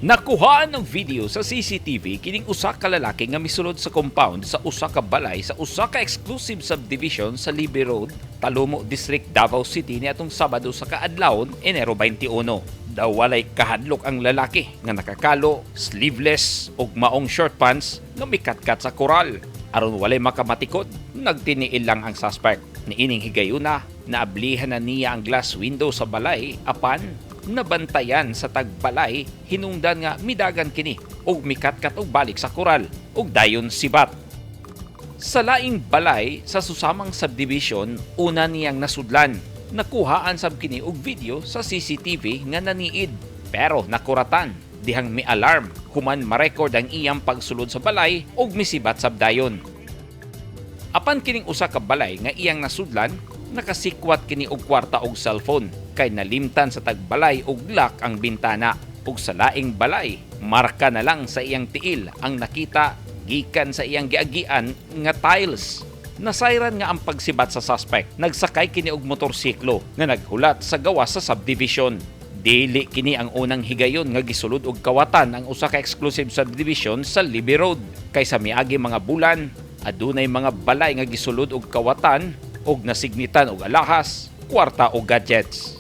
Nakuhaan ng video sa CCTV kining usa ka lalaki nga misulod sa compound sa usa ka balay sa usa ka exclusive subdivision sa Libe Road, Talomo District, Davao City niadtong Sabado sa kaadlawon, Enero 21. Daw walay kahadlok ang lalaki nga nakakalo, sleeveless ug maong short pants nga mikatkat sa koral. Aron walay makamatikod, nagtiniil lang ang suspect. Niining higayuna, naablihan na niya ang glass window sa balay apan nabantayan sa tagbalay hinungdan nga midagan kini ug mikatkat og balik sa koral ug dayon sibat. Sa laing balay sa susamang subdivision, una niyang nasudlan. Nakuhaan sab kini og video sa CCTV nga naniid. Pero nakuratan dihang mi-alarm human ma-record ang iyang pagsulod sa balay ug misibat sab dayon. Apan kining usa ka balay nga iyang nasudlan, nakasikwat kini og kwarta og cellphone kay nalimtan sa tagbalay og lock ang bintana. Ug sa laing balay, marka na lang sa iyang tiil ang nakita gikan sa iyang giagian nga tiles. Nasayran nga ang pagsibat sa suspect. Nagsakay kini og motorsiklo nga naghulat sa gawas sa subdivision. Dili kini ang unang higayon nga gisulod og kawatan ang usa ka exclusive subdivision sa Libby Road. Kay sa miagi mga bulan, adunay mga balay nga gisulod og kawatan og nasignitan og alahas, kwarta o gadgets.